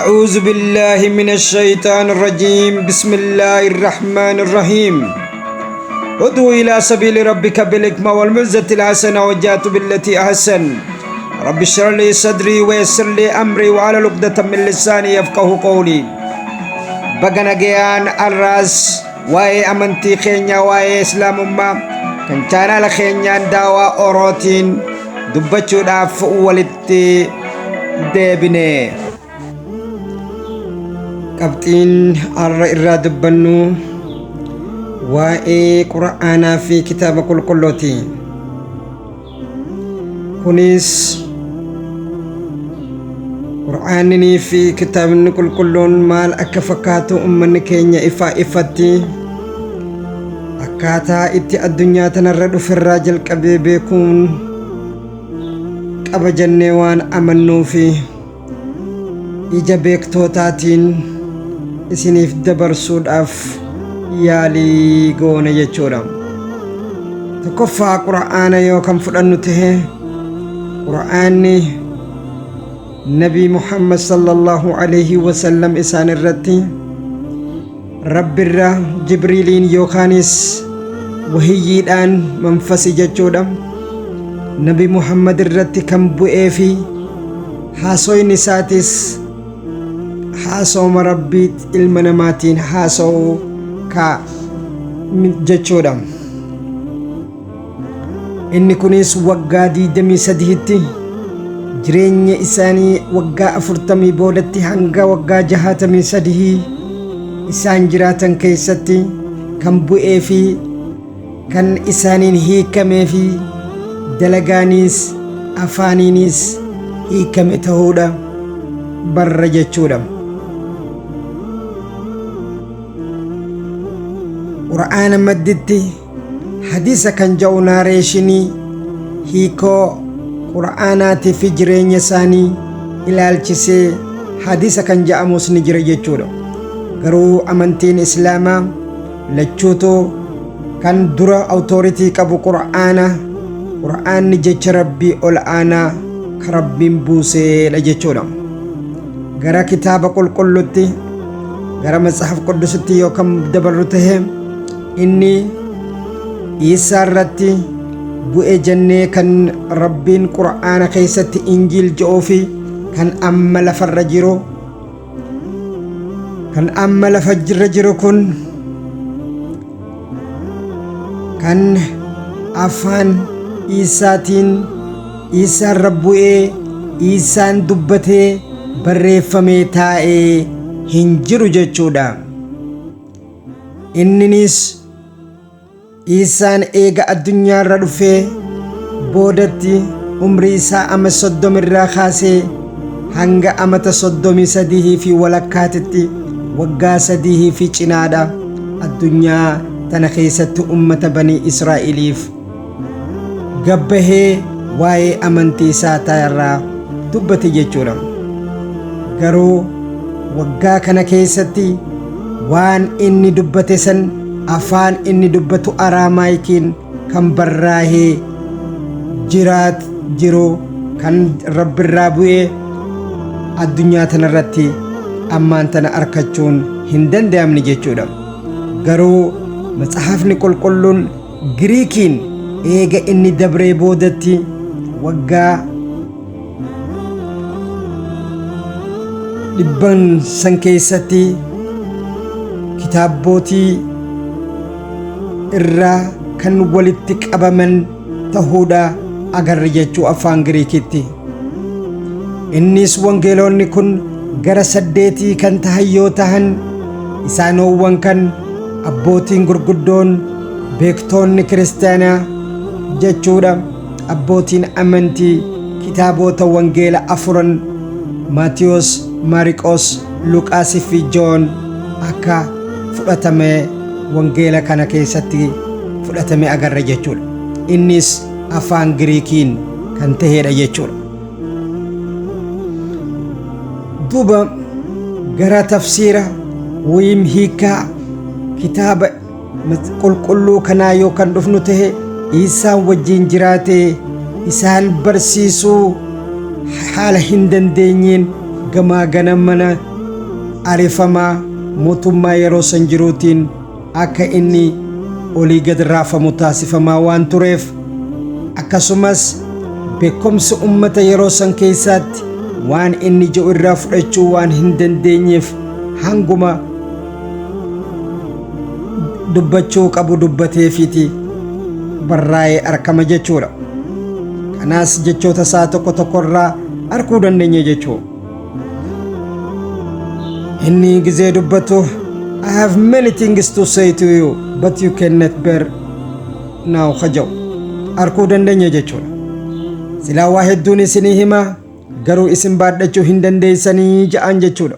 أعوذ بالله من الشيطان الرجيم. بسم الله الرحمن الرحيم. ادعو إلى سبيل ربك بالحكمة والموعظة الحسنة وجاهد بالتي أحسن. رب اشرح لي صدري ويسر لي أمري واحلل عقدة من لساني يفقه قولي. Baga nagayaan arraas waa'ee amantii keenya, waa'ee islaamummaa kan chaanaala keenyaan Daawaa Orootiin dubbachuudhaaf walitti deebine. Qabxiin har'a irraa dubbannu waa'ee Qura'aanaa fi kitaaba qulqulluuti. Kunis Qur'aaninii fi kitaabni qulqulluun maal akka fakkaatu ummanni keenya ifaa ifatti akkaataa itti addunyaa tanarra dhuferraa jalqabee beekuun qaba jennee waan amannuu fi ija beektootaatiin isiniif dabarsuudhaaf yaalii goone jechuudha. Tokkoffaa, Qura'aana yoo kan fudhannu tahe, Qura'aanni Nabii Muhammad sallallahu alaihi wasallam isaan irratti Rabbirra Jibriiliin yookaanis wahiyyiidhaan, manfasi jechuudha, Nabi Muhammad irratti kan bu'ee fi haasoyni isaatis haasooma Rabbii ilma namaatiin haasa'u ka jechuudha. Inni kunis waggaa 23tti jireenya isaanii waggaa 40 boodatti hanga waggaa 63 isaan jiraatan keessatti kan bu'ee fi kan isaaniin hiikamee fi dalagaaniis afaaniinis hiikame ta'uudha barra jechuudha. Qura'aana madditti hadiisa kan ja'u naareeshinii hiikoo Qura'aanaatii fi jireenya isaanii ilaalchisee hadiisa kan ja'amus ni jira jechuudha. Garuu amantiin Islaamaa lachuutu kan dura authority qabu Qura'aana. Qura'aanni jecha Rabbii ol aanaa ka Rabbiin buuseedha jechuudha. Gara kitaaba qulqullutti, gara Matsaaf Quddusitti yoo kan dabarru tahe, inni Iisaa irratti bu'e jennee kan Rabbiin Qura'aana keessatti Injiil jedhuu fi kan amma lafarra jiru, kan amma lafa irra jiru kun kan afaan Iisaatiin Iisaan irra bu'ee Iisaan dubbatee barreeffamee taa'ee hin jiru jechuudha. Inninis Iisaan eega addunyaarra dhufee boodatti umrii isaa ama 30 irraa kaasee hanga amata 33 fi walakkaatitti, waggaa 3 fi cinaadha, addunyaa tana keessatti ummata banii Israa'eliif gabbahee waa'ee amantii isaa irraa dubbate jechuudha. Garuu waggaa kana keessatti waan inni dubbate san afaan inni dubbatu Araamaayikiin kan barraahee jiraat jiru kan Rabbirraa bu'ee addunyaa tanarratti ammaan tana arkachuun hin danda'amne jechuudha. Garuu Matsaafni Qulqulluun Giriikiin eega inni dabree boodatti waggaa dhibban san keessatti kitaabbootii irraa kan walitti qabaman tahuudha agarre jechuu afaan Giriikitti. Innis wangeelonni kun gara saddeetii kan tahan yoo tahan, isaanoowwan kan abbootiin gurguddoon beektoonni kiristaanaa jechuudha, abbootiin amantii kitaabota wangeela afuran Maatiyos, Maariqos, Luqaasii fi Joon akka fudhatame wangeela kana keessatti fudhatame agarra jechuudha. Innis afaan Giriikiin kan ta'edha jechuudha. Duuba gara tafsiira wayim hiikaa kitaaba qulqulluu kanaa yoo kan dhufnu ta'e, Iisaan wajjin jiraatee isaan barsiisuu haala hin dandeenyeen gamaa gana mana ariifamaa mootummaa yeroo san jiruutiin akka inni olii gad raafamu taasifamaa waan tureef, akkasumas beekumsa ummata yeroo san keessaatti waan inni ji'u irraa fudhachuu waan hin dandeenyeef, hanguma dubbachuu qabu dubbateefiti barraa'ee argama jechuudha. Kanaas jechoota isaa tokko tokkorraa arguu dandeenya jechuudha. Inni gizee dubbatu, "I have many things to say to you, but you cannot bear now," ka ja'u arguu dandeenya jechuudha. Silaa waa hedduun isinii hima, garuu isin baadhachuu hin dandeessanii ja'an jechuudha.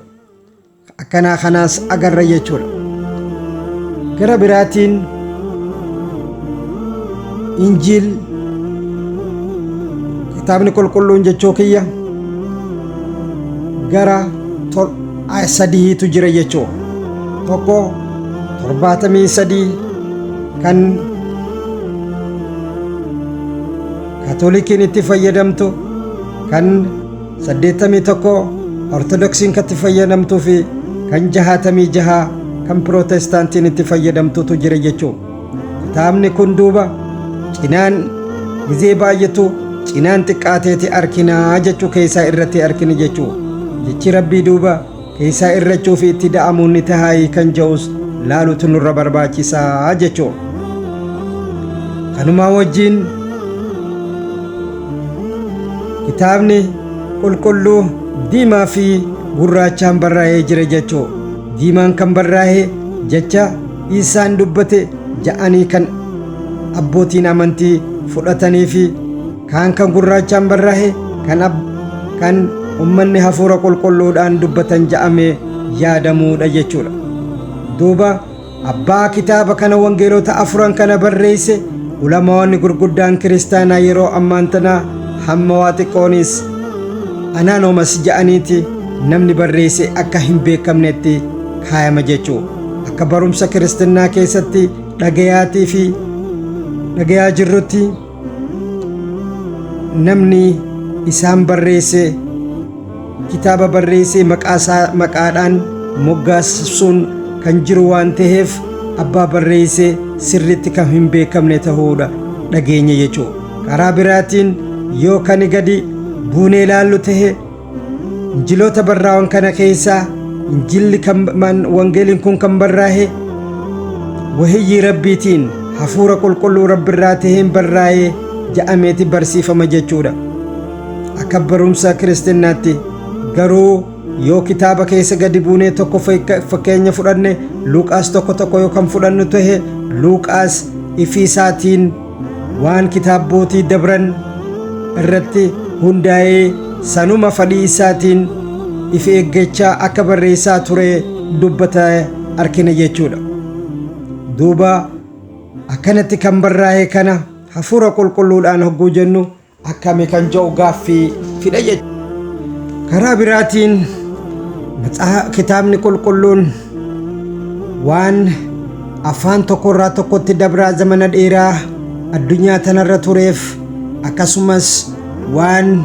Akkanaa kanaas agarra jechuudha. Gara biraatiin Injiil, kitaabni qulqulluun jechuu kiyya, gara sadiitu jira jechuudha. Tokko 73 kan Kaatolikiin itti fayyadamtu, kan 81 Ortodoksiin kan itti fayyadamtuu fi kan 66 kan Pirootestaantiin itti fayyadamtutu jira jechuudha. Kitaabni kun duuba cinaan gizee baay'atu cinaan xiqqaateeti arkinaa jechuu, keessaa irratti arkini jechuu. Jechi Rabbii duuba keessaa irrachuu fi itti da'amuun ni tahaayii kan ja'us laalutu nurra barbaachisaa jechuu. Kanumaa wajjiin kitaabni qulqulluu diimaa fi gurraachaan barraa'ee jira jechuu. Diimaan kan barraa'e jecha Isaan dubbate ja'anii kan abbootiin amantii fudhatanii fi kaan kan gurraachaan barraa'e kan ummanni hafuura qulqulluudhaan dubbatan ja'amee yaadamuudha jechuudha. Duuba abbaa kitaaba kana, wangeelota afuran kana barreesse, ulamaawwanni gurguddaan kiristaanaa yeroo ammaan tanaa hamma waa xiqqoonis anonymous ja'aniiti namni barreesse akka hin beekamnetti kaayama jechuu. Akka barumsa kiristinnaa keessatti dhagayaatii fi dhagayaa jirrutti, namni isaan barreesse, kitaaba barreesse, maqaa maqaadhaan moggaasuun kan jiru waan ta'eef, abbaa barreesse sirritti kan hin beekamne ta'uudha dhageenya jechuudha. Karaa biraatiin yoo kan gadi buunee ilaallu ta'e, injiloota barraa'an kana keessaa injilli kan wangeeliin kun kan barraa'e wahiyyii Rabbiitiin, hafuura qulqulluu Rabbirraa taheen barraa'ee ja'ameeti barsiifama jechuudha. Akka barumsa kiristinaatti garuu yoo kitaaba keessa gadi buunee tokko fakkeenya fudhanne, Luuqaas 1:1 yoo kan fudhannu ta'e, Luuqaas ifii isaatiin waan kitaabbootii dabran irratti hundaa'ee sanuma fadhii isaatiin if eeggachaa akka barreessaa ture dubbata arkina jechuudha. Duuba akkanatti kan barraa'e kana hafuura qulqulluudhaan hogguu jennu akkami kan jedhu gaaffii fidha jechuudha. Karaa biraatiin kitaabni qulqulluun waan afaan tokkorraa tokkotti dabraa zamana dheeraa addunyaa tanarra tureef, akkasumas waan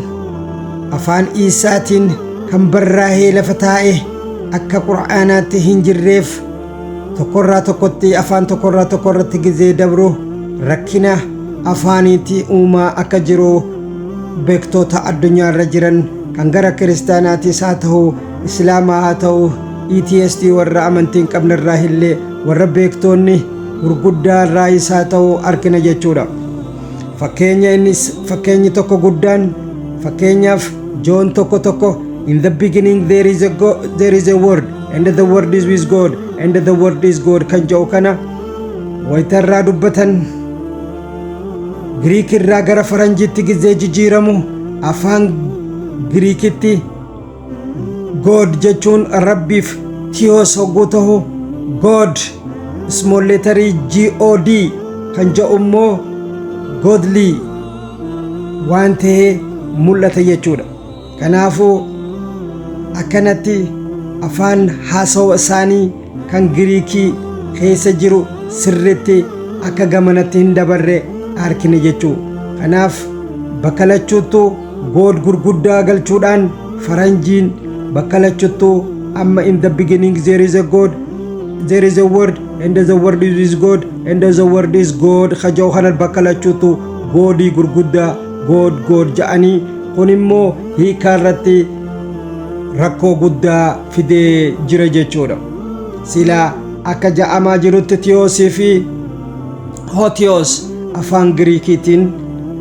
afaan Isaatiin kan barraa'ee lafa taa'e akka Qur'aanaatti hin jirreef, tokkorraa tokkotti, afaan tokkorraa tokkorratti gizee dabru rakkina afaaniitti uumaa akka jiru beektoota addunyaarra jiran kan gara kiristaanaatis haa ta'u, islaamaa haa ta'u, ETST warra amantii hin qabnerraa illee, warra beektoonni gurguddaa irraayis haa ta'u argina jechuudha. Fakkeenya innis fakkeenyi tokko guddaan, fakkeenyaaf John 1:1, "In the beginning there is a word, and the word is with God, and the word is God," kan jedhu kana wayitarraa dubbatan, Giriik irraa gara Faranjiitti gizee jijjiiramu, afaan Giriikitti God jechuun Rabbiif Theos hogguu ta'u, God small letterii God kan jedhu immoo godly waan ta'ee mul'ata jechuudha. Kanaafuu akkanatti afaan haasawa isaanii kan Giriikii keessa jiru sirritti akka gamanatti hin dabarre argina jechuu. Kanaaf bakka lachuuttuu God gurguddaa galchuudhaan faranjiin bakka lachuttuu Amma "In the beginning there is a God, there is a word, and the word is God, and the word is God" kaja'u kana bakka lachuutu goodii gurguddaa God God ja'anii, kun immoo hiikaa irratti rakkoo guddaa fidee jira jechuudha. Silaa akka ja'amaa jirutti Tiyoosii fi Hootiyoos afaan Giriikiitiin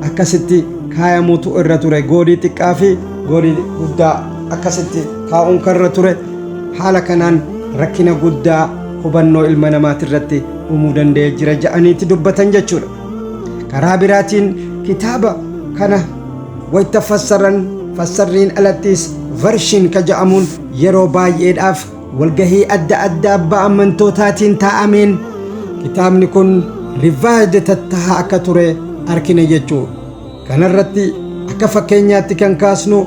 akkasitti kaayamuutu irra ture. Goodii xiqqaa fi goodii guddaa akkasitti kaa'uun kan irra ture. Haala kanaan rakkina guddaa hubannoo ilma namaati irratti uumuu danda'ee jira ja'aniiti dubbatan jechuudha. Karaa biraatiin kitaaba kana wayta fassaran, fassarriin alattis version ka ja'amuun yeroo baay'eedhaaf walgahii adda addaa abbaa amantootaatiin taa'ameen kitaabni kun revised tattahaa akka ture arkina jechuu. Kanarratti akka fakkeenyaatti kan kaasnu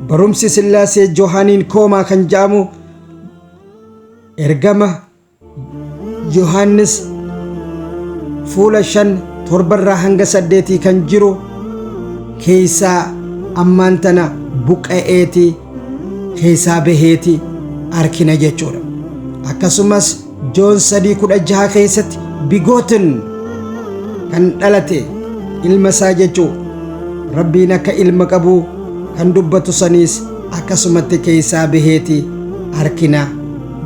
barumsi Sillaasee Johaaniin Koomaa kan jedhamu ergama Yohaannis fuula 5:7 irraa hanga 8 kan jiru keessaa ammaan tana buqqa'eeti keessaa baheeti arkina jechuudha. Akkasumas John 3:16 keessatti begotten kan dhalate ilma isaa jechuu, Rabbiin akka ilma qabu kan dubbatu saniis akkasumatti keessaa baheeti arkina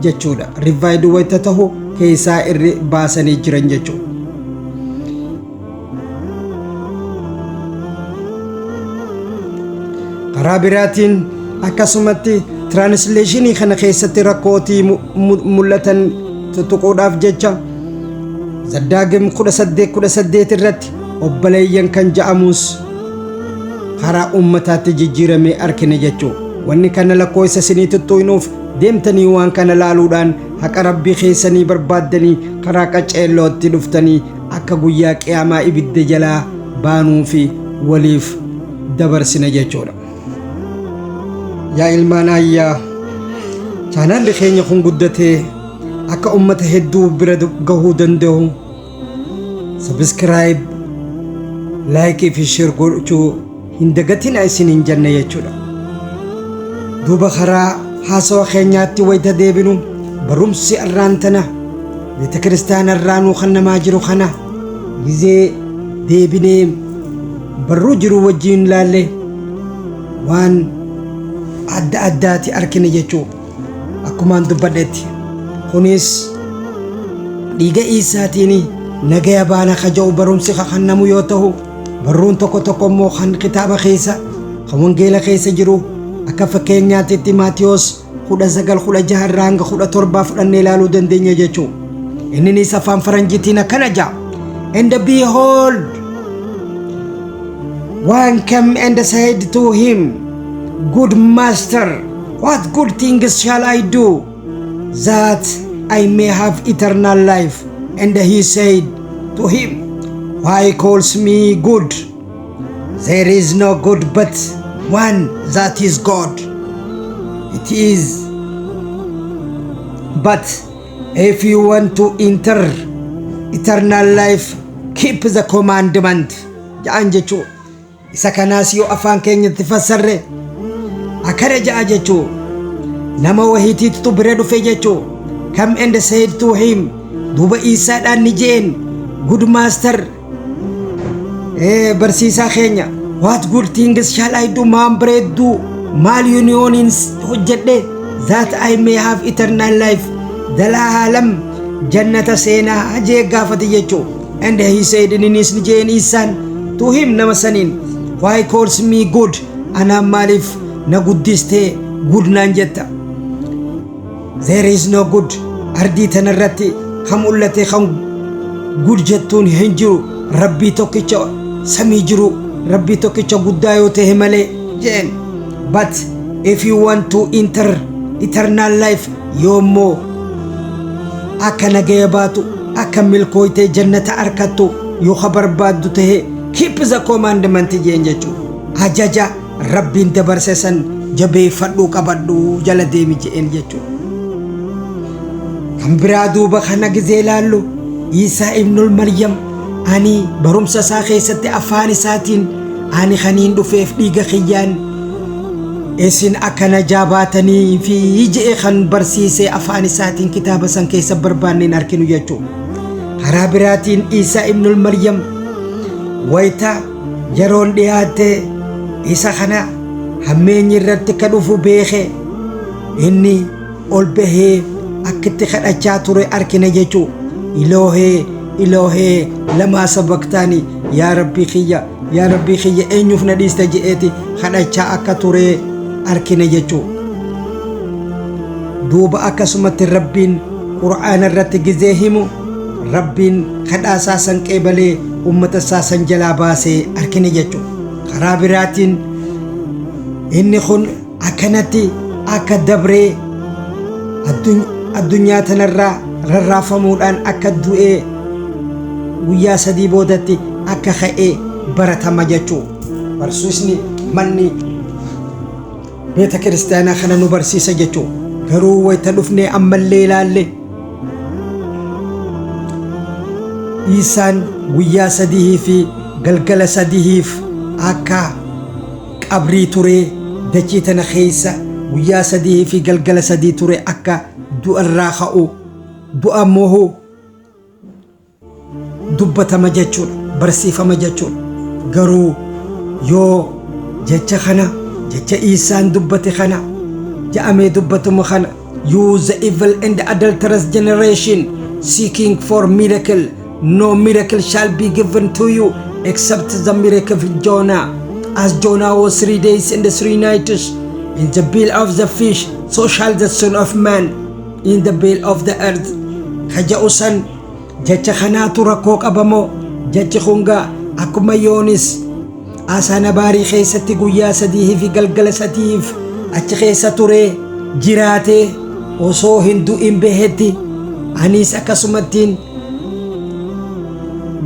jechuudha. Revised wayita tahu keessaa irri baasanii jiran jechuudha. Karaa biraatiin akkasumatti translationii kana keessatti rakkootii mul'atan tuttuquudhaaf jecha Zaddaagim 18:18 irratti obboleeyyan kan ja'amus karaa ummataatti jijjiiramee arkine jechuu. Wanni kana lakkoofsa isinii tuttuqnuuf deemtanii waan kana laaluudhaan haqa Rabbii keessanii barbaaddanii karaa qaceellootti dhuftanii akka guyyaa qiyaamaa ibidda jalaa baanuu fi waliif dabarsina jechuudha. Yaa ilmaan ayyaa, chaanaalli keenya kun guddatee akka ummata hedduu bira gahuu danda'u subscribe, likeii fi share gochuu hin dagatina isin hin jenne jechuudha. Duuba karaa haasawa keenyaatti wayita deebinu, barumsi arraan tana beeta kiristaana irraa nuu kan namaa jiru kana gizee deebinee barruu jiru wajjiin laalle waan adda addaati arkine jechuu. Akkumaan dubbadhetti, kunis dhiiga Iisaatiin nagaya baana kaja'u barumsi kakannamu yoo ta'u, barruun tokko tokko immoo kan kitaaba keessa, kan wangeela keessa jiru, akka fakkeenyaatitti Maatiyoos 19:16 irraa hanga 17 fudhannee ilaaluu dandeenya jechuu. Inninis afaan Faranjiitiin akkana ja'a: "And behold, one came and said to him, 'Good master, what good things shall I do that I may have eternal life?' And he said to him, 'Why calls me good? There is no good but one, that is God. It is but if you want to enter eternal life, keep the commandment,' ja'an jechuu. Isa kanaas yoo afaan keenyatti fassarre akkana ja'a jechuu. Nama wahiitiitu bira dhufe jechuu. Come and said to him, duuba Iisaadhaan ni jeen, "Good master," barsiisaa keenya, "what good things shall I do?" Maan bareedduu maal yuuniyooniin hojjedhe, "that I may have eternal life," dalaalam jannata seenaa jee gaafate jechuu. And he said, innis ni jeen Iisaan, to him, nama saniin, "Why calls me good?" Anaan maaliif na guddistee good naan jetta? There is no good. Ardii tanarratti kan mul'ate kan good jettuun hin jiru, Rabbii tokkicha samii jiru, Rabbii tokkicha guddaa yoo ta'e malee jeen. "But if you want to enter eternal life," yoommoo akka nagaya baatu, akka milkooytee jannata arkattu yoo ka barbaaddu tahe, "keep the commandment" jeen jechuu. Ajaja Rabbiin dabarse san jabeeffadhuu qabadhu, jala deemi jeen jechuu. Kan biraa duuba kana gizee ilaallu, Iisaa ibnul Maryam ani barumsa isaa keessatti afaan isaatiin ani kaniin dhufeef dhiiga kiyyaan Isin akka najaa baatanii fi je'e kan barsiisee afaan isaatiin kitaaba san keessa barbaanneen arkinu jechuudha. Karaa biraatiin Iisaa ibnul Maryam wayita yeroon dhiyaatte isa kana hammeenyi irratti akka dhufu beeke, inni ol bahee akkitti kadhachaa ture arkina jechuudha. "Iloohee, Iloohee, lamaa sabaktaani, yaa Rabbii kiyya, yaa Rabbii kiyya, eenyuuf na dhiista?" je'eeti kadhachaa akka ture arkina jechuudha. Duuba akkasumatti Rabbiin Qur'aana irratti gizee himu, Rabbiin kadhaa isaa san qeebalee ummata isaa san jalaa baasee arkina jechuudha. Karaa biraatiin inni kun akkanatti akka dabree addunyaa tanarraa rarraafamuudhaan akka du'ee guyyaa 3 boodatti akka ka'ee baratama jechuudha. Barsiisni manni beeta kiristaanaa kana nu barsiisa jechuudha. Garuu wayita dhufnee ammallee ilaalle, Iisaan guyyaa 3 fi galgala 3f akka qabrii ture, dachii tana keessa guyyaa 3 fi galgala 3 ture, akka du'arraa ka'u, du'a mohu dubbatama jechuudha, barsiifama jechuudha. Garuu yoo jecha kana, jecha Iisaan dubbate kana ja'amee dubbatuma kana, "You the evil and adulterous generation, seeking for miracle, no miracle shall be given to you except the miracle of Jonah. As Jonah was 3 days and 3 nights in the belly of the fish, so shall the Son of Man in the belly of the earth," kaja'u san, jecha kanaatu rakkoo qabamoo? Jechi kungaa akkuma Yoonis asaa nabaarii keessatti guyyaa 3 fi galgala 3f achi keessa ture, jiraatee osoo hin du'in bahetti, anis akkasumattiin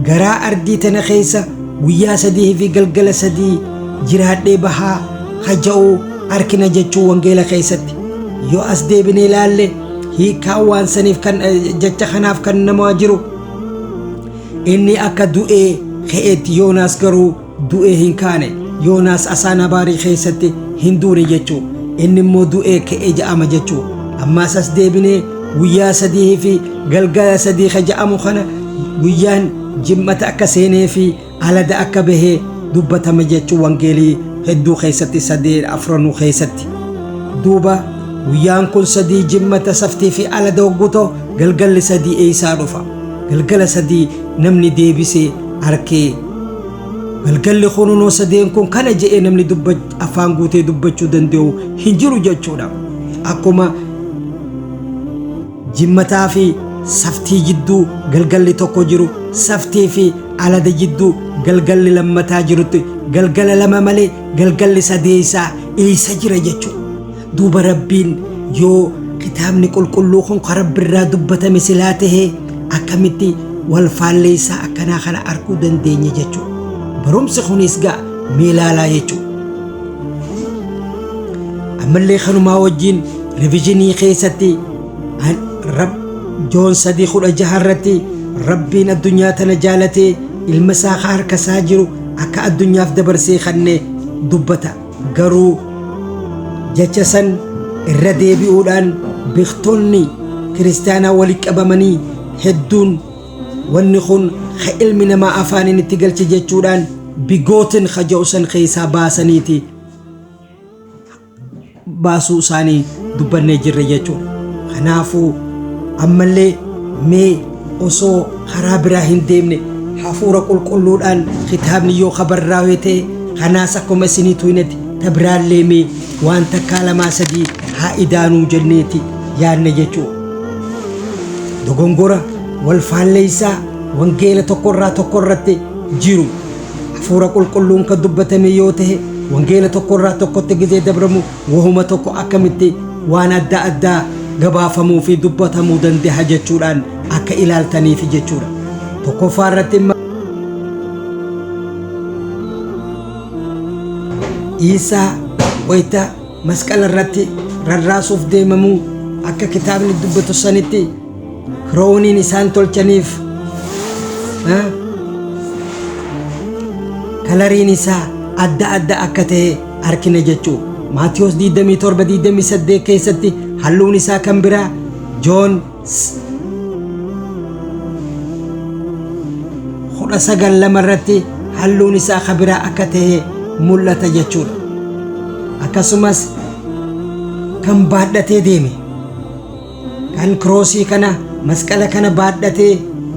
garaa ardii tana keessa guyyaa 3 fi galgala 3 jiraadhee bahaa haja'uu arkina jechuu wangeela keessatti. Yoo as deebinee ilaalle, hiikaan waan saniif kan jecha kanaaf kan namaa jiru inni akka du'ee ka'eetti. Yoonaas garuu du'ee hin kaane. Yoonaas asaa nabaarii keessatti hin duune jechuu, inni immoo du'ee ka'ee ja'ama jechuu. Ammaas as deebinee guyyaa 3 fi galgala 3 ka ja'amu kana, guyyaan Jimmata akka seenee fi alada akka bahee dubbatama jechuu wangeelii hedduu keessatti, sadeen afranuu keessatti. Duuba guyyaan kun 3, Jimmata, Saftii fi alada hogguu ta'u, galgalli 3 eessaa dhufa? Galgala 3 namni deebisee arkee, galgalli kununoo sadeen kun kana je'ee namni afaan guutee dubbachuu danda'u hin jiru jechuudha. Akkuma Jimmataa fi Saftii jidduu galgalli tokko jiru, Saftii fi alada jidduu galgalli lammataa jirutti, galgala lama malee galgalli sadeessaa eessa jira jechuudha. Duuba Rabbiin, yoo kitaabni qulqulluu kun ka Rabbirraa dubbatame silaa tahee, akkamitti wal faalleessaa akkanaa kana arguu dandeenya jechuudha. Barumsi kunis gaa mee ilaalaa jechuudha. Ammallee kanumaa wajjin revisionii keessatti John 3:16 irratti Rabbiin addunyaa tana jaalatee ilma isaa harka isaa jiru akka addunyaaf dabarsee kenne dubbata. Garuu jecha san irra deebi'uudhaan beektonni kiristaanaa walitti qabamanii hedduun wanni kun ka ilmi namaa afaaniin itti galche jechuudhaan begotten ka jedhu san keessaa baasaniiti baasuu isaanii dubbannee jirra jechuudha. Kanaafuu ammallee mee osoo karaa biraa hin deemne, hafuura qulqulluudhaan kitaabni yoo kabarraa'e ta'e, kanaas akkuma isinii tuyinetti tabiraallee mee waan takkaa lamaa sadii haa idaanuu jenneeti yaadne jechuudha. Dogongora wal faalleessaa wangeela tokkorraa tokkorratti jiru, hafuura qulqulluun kan dubbatame yoo ta'e, wangeela tokkorraa tokkotti gizee dabramu wahuma tokko akkamitti waan adda addaa gabaafamuu fi dubbatamuu danda'a jechuudhaan akka ilaaltaniif jechuudha. Tokkoffaa irratti Iisaa wayita masqala irratti rarraasuuf deemamuu, akka kitaabni dubbatu sanitti, crowniin isaan tolchaniif coloriin isaa adda adda akka ta'e arkina jechuu. Maatiyos 27 28 keessatti halluun isaa kan biraa, Joon 19:2 irratti halluun isaa kan biraa akka ta'e mul'ata jechuudha. Akkasumas kan baadhatee deeme, kan kiroosii kana, masqala kana baadhatee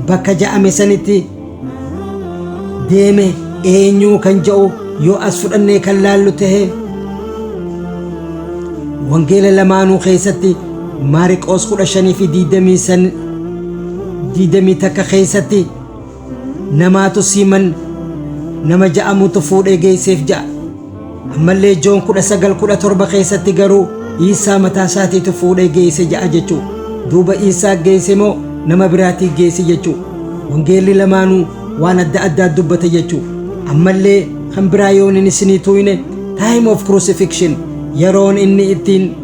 bakka ja'ame sanitti deeme eenyuu kan ja'u yoo as fudhannee kan laallu ta'e, wangeela lamaanuu keessatti Maariqoos 15 fi 21 keessatti namaatu Siiman nama ja'amutu fuudhee geesseef ja'a. Ammallee Joon 19:17 keessatti garuu Iisaa mataa isaatiitu fuudhee geesse ja'a jechuu. Duuba Iisaa geesse moo nama biraatii geesse jechuu? Wangeelli lamaanuu waan adda addaa dubbata jechuu. Ammallee kan biraa yoon inni isinii tuyne, time of crucifixion, yeroon inni ittiin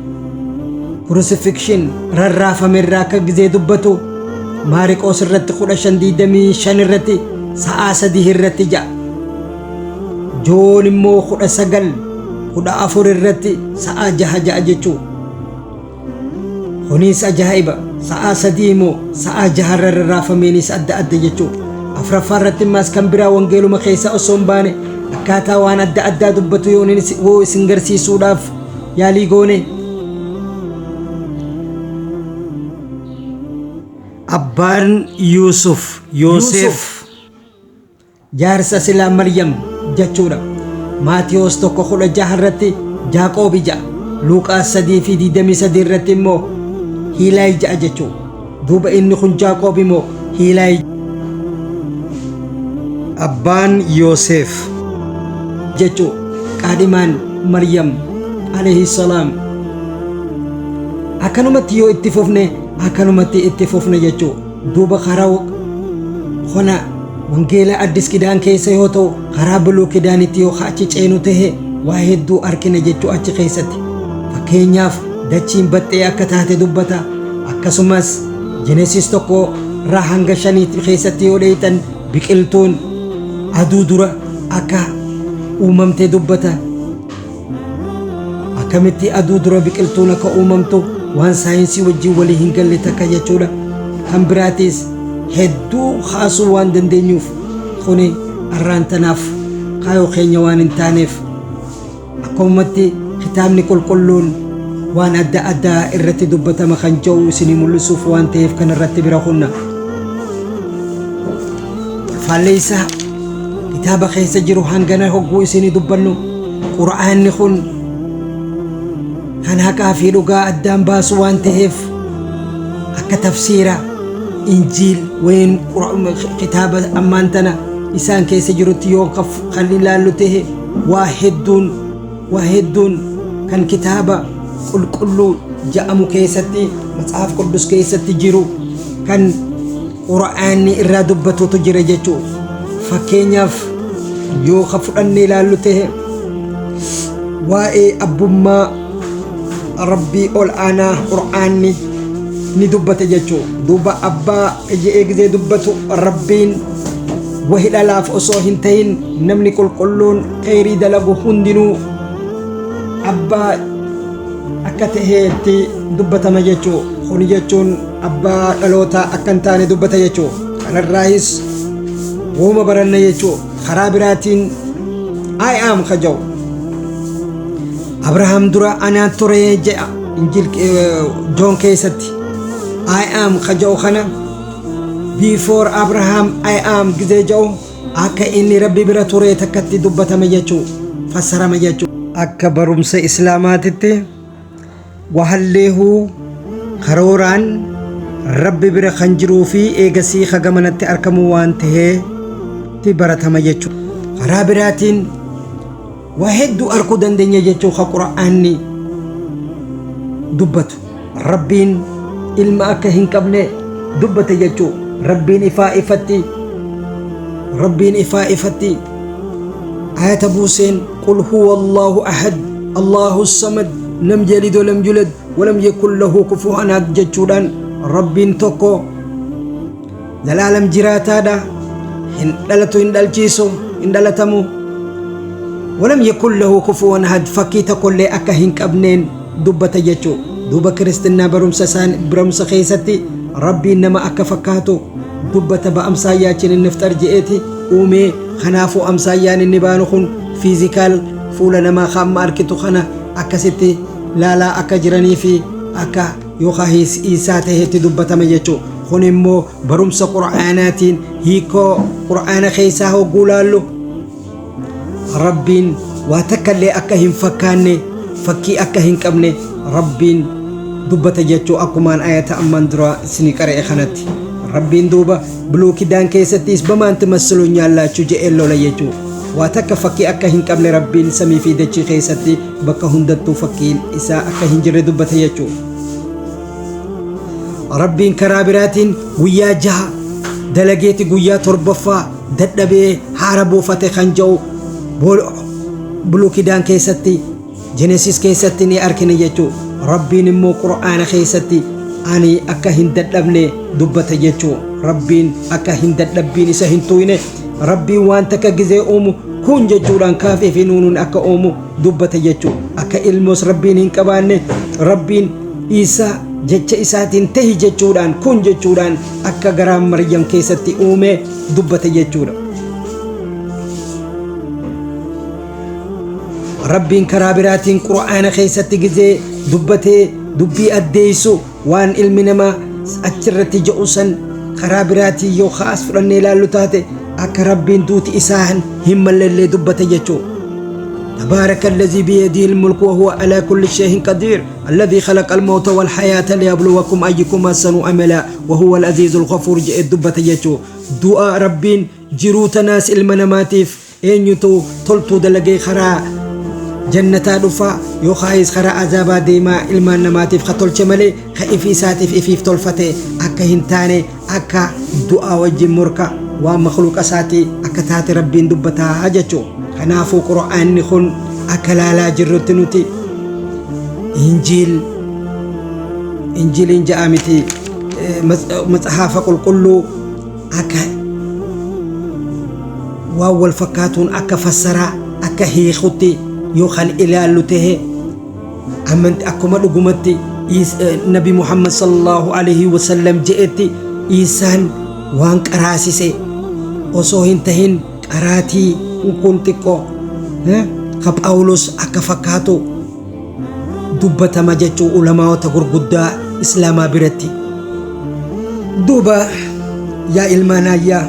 crucifixion rarraafame irraa akka gizee dubbatu, Maariqoos irratti 15:25 irratti sa'aa 3 irratti ja'a. Joon immoo 19:14 irratti sa'aa 6 ja'a jechuu. Kunis ajaa'iba, sa'aa 3 immoo sa'aa 6 irra rarraafameenis adda adda jechuu. Afraffaa irratti immaas kan biraa wangeeluma keessa osoo hin baane akkaataa waan adda addaa dubbatu yoo isin garsiisuudhaaf yaalii goone. Abbaan Yuusuf Yoosef jaarsa silaa Maryam jechuudha. Maatiyoos 1:16 irratti Jaaqoobi ja'a. Luuqaas 3:23 irratti immoo Hiilaay ja'a jechuudha. Duuba inni kun Jaaqoob immoo Hiilaay? Abbaan Yoosef jechuu, qaadhimaan Maryam alayhi salaam. Akkanumatti yoo itti fufne, akkanumatti itti fufne jechuu. Duuba karaa kana wangeela Addis Kidaan keessa yoo ta'u, karaa Buluu Kidaanitti yoo achi ceenu tahe waa hedduu arkina jechuu achi keessatti. Fakkeenyaaf, dachiin baxxee akka taate dubbata. Akkasumas Jenesis 1 irraa hanga 5 keessatti yoo dheeytan biqiltuun aduu dura akka uumamte dubbata. Akkamitti aduu dura biqiltuun akka uumamtu waan saayinsii wajjin walii hin galle takka jechuudha. Kan biraatis hedduu kaasuu waan dandeenyuuf, kuni arraan tanaaf kaayoo keenya waan hin taaneef, akkumatti kitaabni qulqulluun waan adda addaa irratti dubbatama kan jedhu isinii mul'isuuf waan ta'eef kan irratti bira kunna. Faalleessaa kitaaba keessa jiru hangana hogguu isinii dubbannu, Qura'aanni kun kan haqaa fi dhugaa addaan baasu waan ta'eef, akka tafsiira Injiil wayin kitaaba ammaan tana isaan keessa jirutti yoo kan ilaallu ta'e, waa hedduun kan kitaaba qulqulluu ja'amu keessatti, Matsaaf Quddus keessatti jiru, kan Qura'aanni irraa dubbatutu jira jechuu. Fakkeenyaaf, yoo ka fudhannee ilaallu ta'e, waa'ee abbummaa Rabbii ol aanaa Qur'aanni ni dubbate jechuu. Duuba abbaa je'ee gizee dubbatu, Rabbiin wahi dhalaaf osoo hin ta'in namni qulqulluun kheyrii dalagu hundinuu abbaa akka ta'eetti dubbatama jechuu. Kuni jechuun abbaa dhalootaa akka hin taane dubbata jechuu. Kanarraayis wooma baranna jechuu. Karaa biraatiin "I am" ka jedhu, Abrahaam dura anaa ture jedha Injil Joon keessatti. "I am" ka jedhu kana, "Before Abraham I am" gizee jedhu, akka inni Rabbi bira ture takkatti dubbatame jechuu, fassarama jechuu. Akka barumsa Islaamaatitti wahalleehuu karooraan Rabbi bira kan jiruu fi eegasii hagamanatti argamu waan ta'eetti baratama jechuudha. Karaa biraatiin waa hedduu arguu dandeenya jechuu ka Qura'aanni dubbatu. Rabbiin ilma akka hin qabne dubbate jechuu. Rabbiin ifaa ifatti ayata buuseen, "قل هو الله أحد الله الصمد لم يلد ولم يولد ولم يكن له كفوا أحد" jechuudhaan Rabbiin tokko zalaalam jiraataadha, hin dhalatu, hin dhalchiisu, hin dhalatamu. Walam yakun lahu kufuwan ahad fakkii tokkollee akka hin qabneen dubbata jechuu. Duuba kiristinnaa barumsa isaan barumsa keessatti Rabbiin nama akka fakkaatu dubbata ba'amsaayyaachiin inni ifxar je'eeti uumee kanaafuu amsaayyaan inni baanu kun fiizikaal fuula namaa ka amma arkitu kana akkasitti laalaa akka jiranii fi akka yookaan Iisaa ta'etti dubbatama jechuu. Kun immoo barumsa Qur'aanaatiin hiikoo Qur'aana keessaa hogguu laallu Rabbiin waa takka illee akka hin fakkaanne fakkii akka hin qabne Rabbiin dubbata jechuu akkumaan ayata ammaan dura isinii qara'e kanatti. Rabbiin duuba Buluu Kidaan keessattis bamaan timassiluun yaallaachuu je'ee lola jechuu. Waa takka fakkii akka hin qabne Rabbiin samii fi dachii keessatti bakka hundattuu fakkiin isaa akka hin jirre dubbata jechuu. Rabbiin karaa biraatiin guyyaa jaha dalageeti guyyaa torbaffaa dadhabee haara buufate kan jedhu Buluu Kidaan keessatti Genesis keessatti ni arkine jechuu. Rabbiin immoo Qur'aana keessatti ani akka hin dadhabne dubbata jechuu. Rabbiin akka hin dadhabbiin isa hin tuyne Rabbiin waan takka gizee uumu kun jechuudhaan kaafii fi nuunuun akka uumu dubbata jechuu. Akka ilmoos Rabbiin hin qabaanne Rabbiin Iisaa jecha isaatiin tahi jechuudhaan kun jechuudhaan akka garaa Maryam keessatti uume dubbata jechuudha. Rabbiin karaa biraatiin Qur'aana keessatti gizee dubbatee dubbii addeessu waan ilmi namaa achirratti jedhu san karaa biraatiin yoo kaas fudhannee ilaallu taate akka Rabbiin duuti isaa hin mallellee dubbate jechuudha. تبارك الذي بيده الملك وهو على كل شيء قدير الذي خلق الموت والحياة ليبلوكم أيكم أحسن عملا وهو العزيز الغفور جئ dubbate jechuu. Du'a Rabbiin jiruu tanaas ilma namaatiif eenyutu toltuu dalagee karaa jannataa dhufa yookaayis karaa azaabaa deemaa ilmaan namaatiif ka tolche malee ka ifii isaatiif ifiif tolfate akka hin taane akka du'aa wajjin morka waan makluuqa isaatii akka taate Rabbiin dubbataa jechuu. Kanaafuu Qur'aanni kun akka laalaa jirrutti nuti Injiil Injiiliin ja'a miti matsahaafa qulqulluu akka waan wal fakkaatuun akka fassaraa akka hiikutti yoo kan ilaallu tahe amanti akkuma dhugumatti Nabi Muhammad sallallahu alaihi wasallam je'etti Iisaan waan qaraasise osoo hin tahin qaraatii kun xiqqoo ka Phaawulos akka fakkaatu dubbatama jechuu ulamaa'ota gurguddaa Islaamaa biratti. Duuba yaa ilmaan ayyaa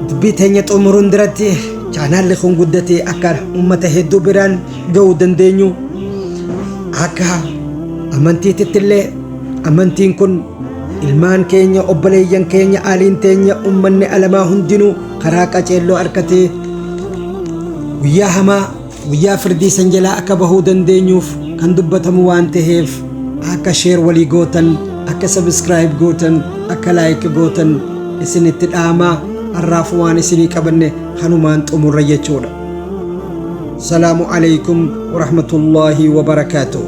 dubbii teenya xumuruun duratti chaanaalli kun guddatee akka uummata hedduu biraan ga'uu dandeenyu akka amantiititti illee amantiin kun ilmaan keenya obboleeyyan keenya aaliin teenya uummanni alamaa hundinuu karaa qaceelloo argatee guyyaa hamaa guyyaa firdii san jalaa akka bahuu dandeenyuuf kan dubbatamu waan ta'eef akka share walii gootan akka subscribe gootan akka like gootan isinitti dhaamaa har'aaf waan isinii qabanne kanumaan xumurra jechuudha. Salaamu alaikum warahmatullaahi wabarakaatuh.